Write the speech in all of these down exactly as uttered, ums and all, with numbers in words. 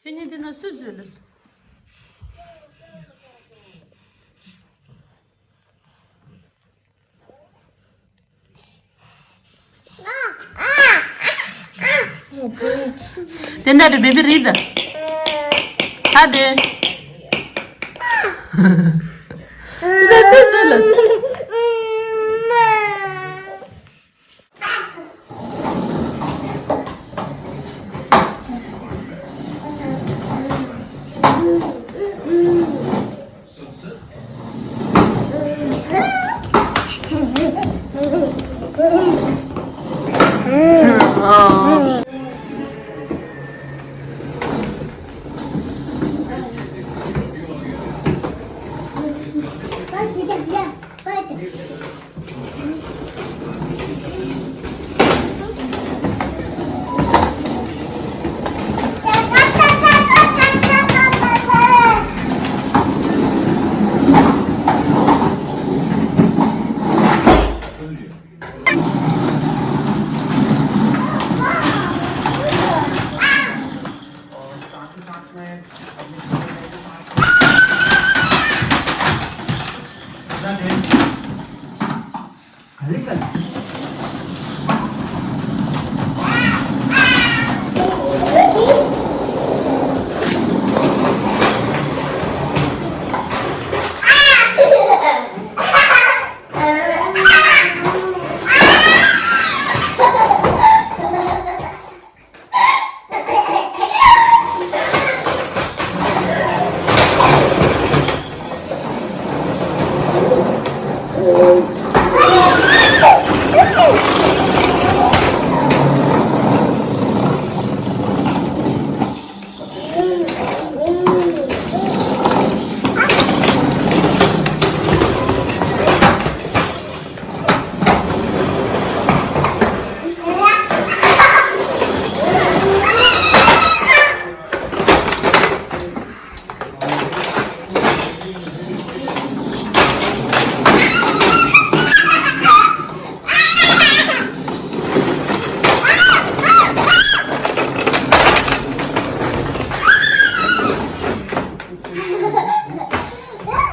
ཨེ་ནི་འདི་ན་སུས་འཛུལ་ལ། དེ་འདྲ་རེད། བེ་བི་རེད་ད། ཧ་དེ། དེ་འདྲ་སུས་འཛུལ་ལ།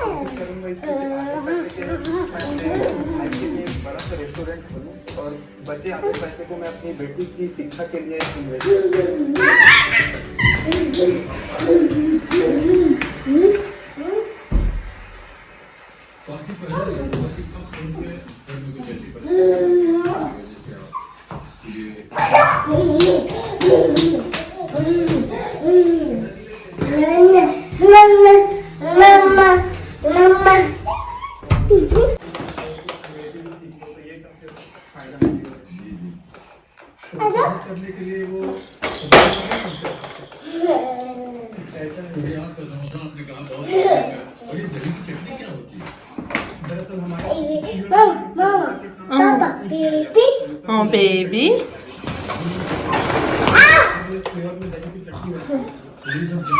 कोशिश करूंगा इसके आगे बढ़ने के लिए, मैं एक बड़ा सा रेस्टोरेंट खोलूं और बचे आधे पैसे को मैं अपनी बेटी की शिक्षा के लिए इन्वेस्ट करूं। काफी पहले से, काफी कम उम्र में घर में कुछ ऐसी परिस्थितियां थी, जिसकी वजह से आप ये करने के लिए वो ऐसा है। ये आपका समोसा आपने कहा बहुत अच्छा है। और ये दही की चटनी क्या होती है? दरअसल हमारे Mama, mama, papa, baby. Oh, baby. Flavour में दही की चटनी होती है। ये सब क्या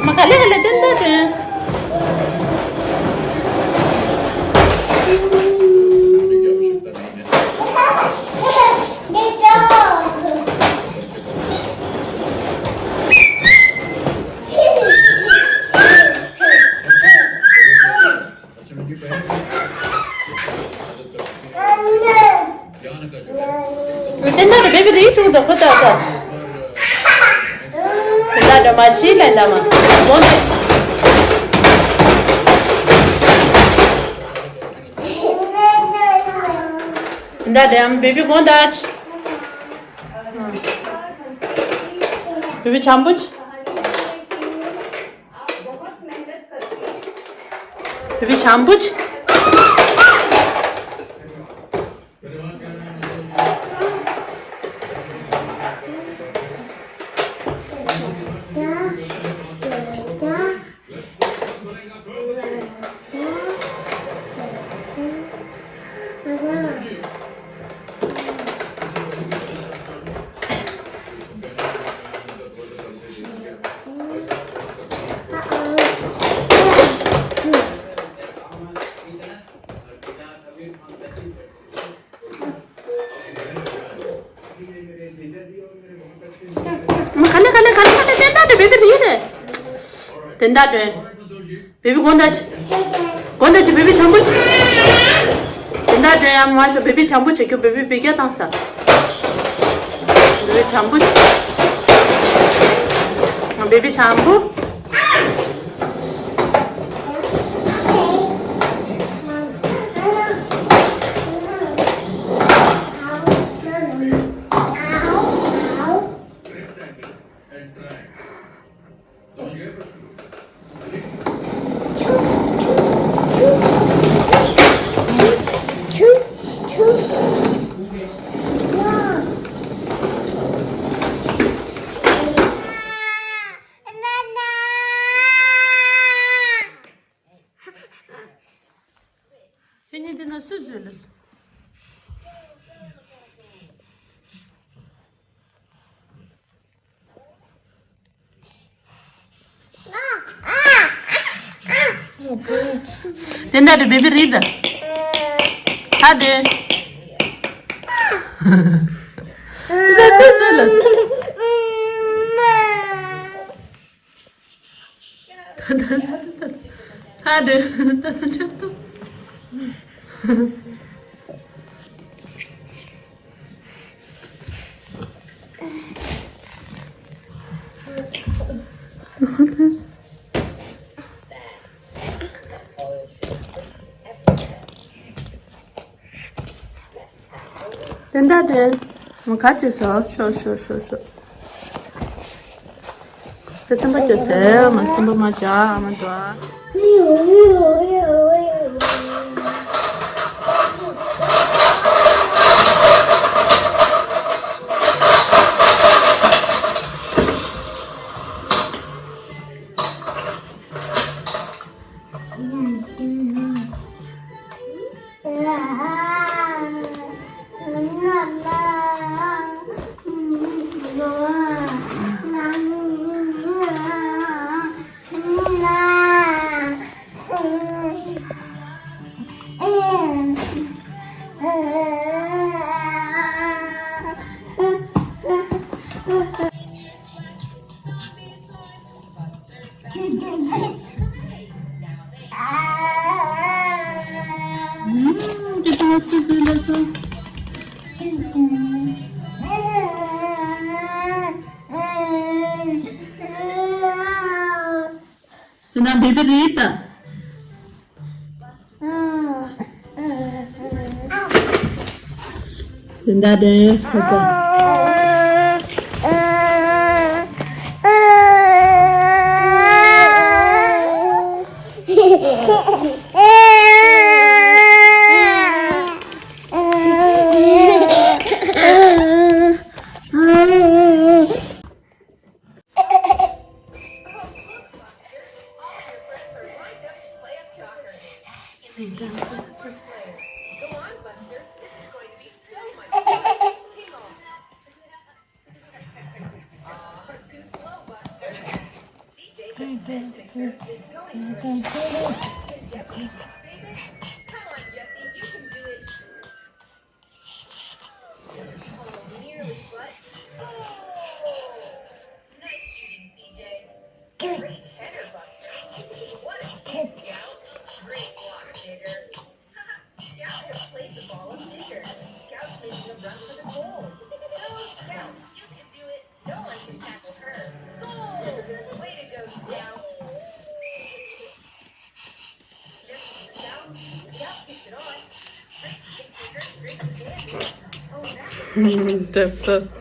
མ་ག་ལེ་ག་ལེ་ཏན་ཏན་ཏན། དེ་འདྲ་རེད། བེ་བི་རེད་ཟེར་འདུག་ཁོ་ད་ད། དེ་འདྲ་མ་བྱེད་ལབ་ན་མ། མོ་འདི། དེ་འདྲ་རེད། བེ་བི་དགོངས་དག་བེ་བི་བྱམས་པོ་བྱེད། བེ་བི་བྱམས་པོ་བྱེད། མ་ག་ལེ་ག་ལེ་ག་ལེ་ག་ལེ་དེ་འདྲ་དེ་བེ་བི་རེད། དེ་འདྲ་དེ། བེ་བི་དགོངས་དག་བྱེད། དགོངས་དག་བྱེད། བེ་བི་བྱམས་པོ་བྱེད། དེ་འདྲ་དེ་ཡང་མ་ཤོག་བེ་བི་བྱམས་པོ་བྱེད་རྒྱུ། བེ་བི་བེ་རྒྱ་བཏང་ས། བེ་བི་བྱམས་པོ་བྱེད། བེ་བི་བྱམས་པོ། ཁྱེད་གཉིས་དེ་ན་སུས་འཛུལ་ལ་སོང་། དེ་འདྲ་རེད། བེ་བི་རེད་ད། ཧ་དེ། དེ་ན་སུས་འཛུལ་ལ་སོང་། ད་ད་ད་ད་ད་ད་ད་ད། དེ་འདྲ་དེ། མ་ག་ཅི་ཟེར། ཤོག་ཤོག་ཤོག་ཤོག་དེ་སེམས་པ་སྐྱོ་ཟེར། མ་སེམས་པ་མ་བྱ། ཨ་མ་འདུག་ཨ། དེ་ན་བེ་བི་རེད་ད། དེ་འདྲ་དེ་ཧ་ད། འགྲིག་པ།